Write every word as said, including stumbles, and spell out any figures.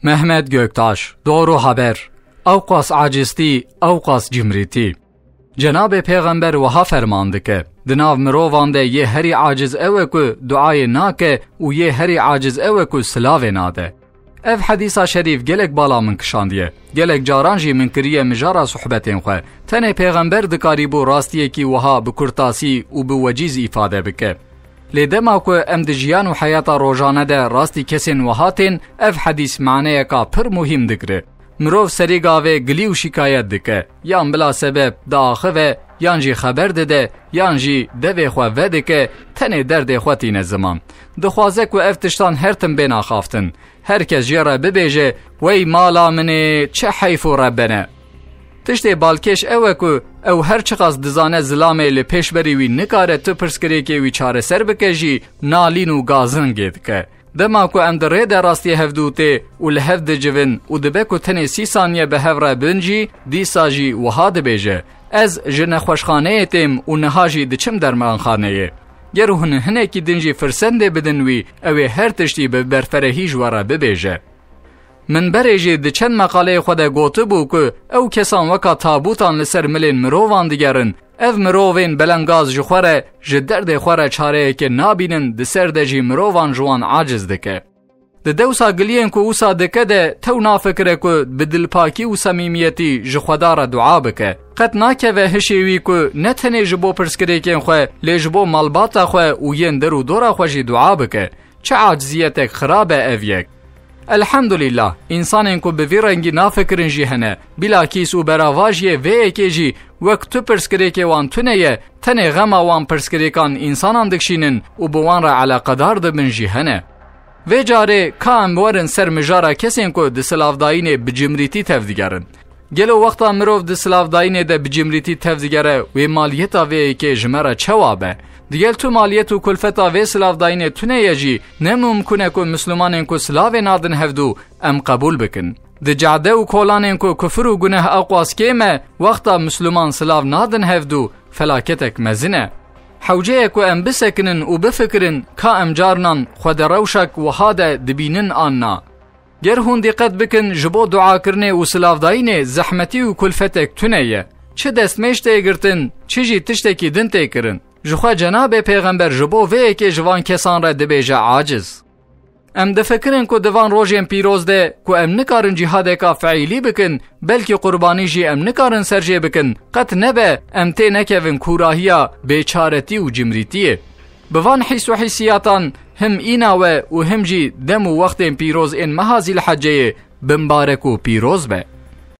Mehmet Göktaş, Doğru Haber. Ewqas aciztî, ewqas cimrîtî. Cenabê Pêxember wiha ferman dike: Di nav mirovan de yê herî aciz ew e ku duayê nake û yê herî aciz ew e ku silavê nade. Ev hedîsa şerîf gelek bala min kişandiye. Gelek caran jî min kiriye mijara sohbetên xwe. Tenê Pêxember dikarîbû rastiyekî wiha bi kurtasî û bi wecîz îfade bike. Lê dema ku em di jiyan û heyata rojane de rastî kesên wiha tên, ev hedîs maneyeka pir muhîm digire. Mirov serî gavê gilî û şikayet dike, yan bila sebeb diaxive, yan jî xeber dide, yan jî devê xwe vedike, tenê derdê xwe tîne ziman. Dixwaze ku ev tiştan her tim bên axaftin. Her kes jê re bibêje: "Wey mala min ê, çi heyf û rebene." Tiştê balkêş ew e ku ew her çiqas dizane zilamê li pêşberî wî nikare tu pirsgirêkê wî çareser bike jî, nalîn û gazingê dike. Dema ku em di rê de rastiyê hevdû tê û li hev dicivin û dibe ku tenê sî saniye bi hev re bin jî, dîsa jî wiha dibêje: "Ez ji nexweşxaneyê têm û niha jî diçim dermanxaneyê." Ger hûn hinekî din jî firsendê bidin wî, ew ê her tiştî bi berferehî ji we re bibêje. Min berê jî di çend meqaleyê xwe de gotibû ku ew kesan weka tabûtan li ser milên mirovan digerin, ev mirovên belengaz ji xwe re, ji derdê xwe re çareyekê nabînin, di ser de jî mirovan ji wan aciz dike. Di dewsa giliyên ku wisa dike de tew nafikire ku bi dilpakî û semîmiyetî ji Xweda re dua bike. Qet nakeve hişê wî ku ne tenê ji bo pirsgirêkên xwe, lê ji bo malbata xwe û yên der û dora xwe jî dua bike. Çi aciziyetek xirab e ev yek! Elhamdulîllah, însanên ku bi vî rengî nafikirin jî hene. Bilakîs û beravajiyê vê yekê jî wek tu pirsgirêkê wan tune ye, tenê xema wan pirsgirêkan însanan dikişînin û bi wan re eleqedar dibin jî hene. Vê carê ka em werin ser mijara kesên ku di silavdayînê bi cimrîtî tevdigerin. Gelo wexta mirov di silavdayînê de bi cimrîtî tevdigere, wê maliyeta vê yekê ji me re çawa be? Digel tu maliyet û kulfeta vê silavdayînê tune ye jî, ne mumkun e ku Mislimanên ku silavê nadin hevdû em qebûl bikin. Di cade û kolanên ku kufir û guneh ewqas kêm e, wexta Misliman silav nadin hevdû, felaketek mezin e. Hewce ye ku em bisekinin û bifikirin ka em carnan xwe di rewşek wiha de dibînin an na. Ger hûn dîqet bikin, ji bo duakirinê û silavdayînê zehmetî û kulfetek tune ye. Çi destmêj tê girtin, çi jî tiştekî din tê kirin. Ji xwe Cenabê Pêxember ji bo vê yekê ji van kesan re dibêje aciz. Em difikirin ku di van rojên pîroz de ku em nikarin cîhadeka feîlî bikin, belkî qurbanî jî em nikarin ser jê bikin, qet nebe em tê nekevin kûrahiya, bêçaretî û cimrîtiyê. Bi van hîs û hîsiyatan him îna we û him jî dem û wextên pîroz ên meha Zîlheceyê bimbarek û pîroz be.